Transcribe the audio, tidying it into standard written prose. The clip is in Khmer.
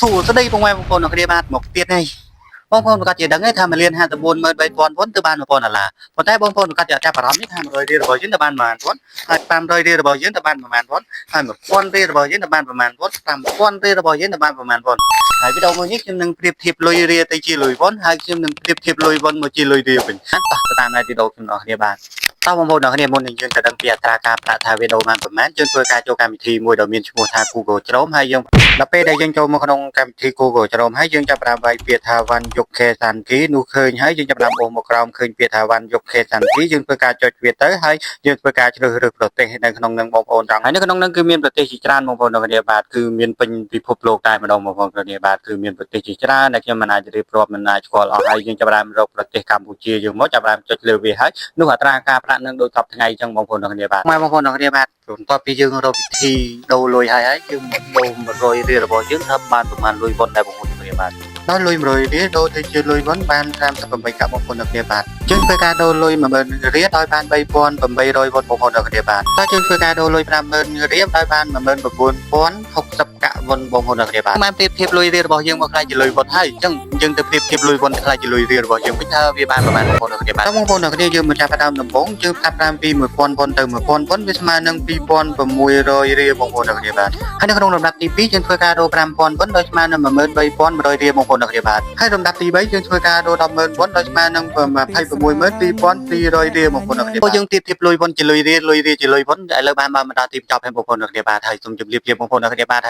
សួស្តីពុកម៉ែបងប្អូនអ្នកគ្នាបាទមកទៀតហើយបងប្អូនប្រកាសជាដឹងហើយថា1លាន543000វ៉ុនទៅបាន1000ដុល្លារប៉ុន្តែបងប្អូនប្រកាសជាចាប់អារម្មណ៍នេះថា100រៀលរបស់យើងទៅបានប្រហែលវ៉ុនហើយ500រៀលរបស់យើងទៅបានប្រហែលវ៉ុនហើយ1000រៀលរបស់យើងទៅបានប្រហែលវ៉ុន5000រៀលរបស់យើងទៅបានប្រហែលវ៉ុនហើយវីដេអូមួយនេះខ្ញុំនឹងប្រៀបធៀបលុយរៀលទៅជាលុយវ៉ុនហើយខ្ញុំនឹងប្រៀបធៀបលុយវ៉ុនមកជាលុយរៀលវិញតោះទៅតាមវីដេអូខ្ញុំអ្នកគ្នាបាទតោះបងប្អូនអ្នកគ្នាមុននឹងយើងទៅដឹងពីអត្រាការប្រាក់ថាវីដេអូបានប្រហែលយើងធ្វើការចូលកម្មវិធីមួយដ៏មានឈ្មោះថា Google Chrome ហើយយើងដល់ពេលដែលយើងចូលមកក្នុងកម្មវិធី Google Chrome ហើយយើងចាប់ផ្ដើមវាយពាក្យថាវ៉ាន់យុកខេសាន់គីនោះឃើញហើយយើងចាប់ផ្ដើមអូសមកក្រោមឃើញពាក្យថាវ៉ាន់យុកខេសាន់គីយើងធ្វើការចុចវាទៅហើយយើងធ្វើការជ្រើសរើសប្រទេសនៅក្នុងនឹងបងប្អូនចង់ហើយនៅក្នុងនឹងគឺមានប្រទេសជាច្រើនបងប្អូនទាំងគ្នាបាទគឺមានពេញពិភពលោកតែម្ដងបងប្អូនទាំងគ្នាបាទគឺមានប្រទេសជាច្រើនដែលខ្ញុំមិនអាចរៀបរាប់មិនអាចស្គាល់អស់ហើយយើងចាប់ផ្ដើមរកប្រទេសកម្ពុជាយើងមកចាប់ផ្ដើមចុចលើវាហើយនោះអត្រាការប្រាក់នឹងដូចសពថ្ងៃអញ្ចឹងបងប្អូនទាំងគ្នាបាទម៉ែបងប្អូនទាំងគ្នាបាទបន្ទាប់ពីយើងរកវិធីដូរលុយហើយហើយយើងមកដូរ100រៀលរបស់យើងថាបានប្រមាណលុយវ៉ុនដែរបងប្អូនទាំងគ្នាបាទដល់លុយ100រៀលដូរទៅជាលុយវ៉ុនបាន38កាក់បងប្អូនទាំងគ្នាបាទយើងធ្វើការដូរលុយ10000រៀលដោយបាន3800វ៉ុនបងប្អូនទាំងគ្នាបាទតើយើងធ្វើការដូរលុយ50000រៀលដោយបាន19060កាក់វ៉ុនបងប្អូនទាំងគ្នាបាទបានប្រៀបធៀបលុយរៀលរបស់យើងមកក្លាយជាលុយវ៉ុនហើយអញ្ចឹងយើងទៅប្រៀបធៀបលុយវ៉ុនក្លាយជាលុយរៀលរបស់យើងវិញថាវាបានប្រមាណបងប្អូនទាំងគ្នាបាទបងប្អូនទាំងគ្នាយើងមកចាប់ផ្ដើមដំបូងយើងចាប់ផ្ដើមពី1000វ៉ុនទៅ1000វ៉ុនវាស្មើនឹង2600រៀលបងប្អូនទាំងគ្នាបាទហើយនៅក្នុងលំដាប់ទី2យើងធ្វើការដូរ5000វ៉ុនដោយស្មើនឹង13100រៀលបងប្អូនទាំងគ្នាបាទហើយលំដាប់ទី3យើងធ្វើការដូរ100,000វ៉ុនដោយស្មើនឹង26200រៀលបងប្អូនទាំងគ្នាបាទយើងទៀបធៀបលុយវ៉ុនជាលុយរៀលលុយរៀលជាលុយវ៉ុនឥឡូវបានមកដល់ទីបញ្ចប់ហើយបងប្អូនទាំងគ្នាបាទហើយសូមជម្រាបលាបងប្អូនទាំងគ្នាបាទហើយ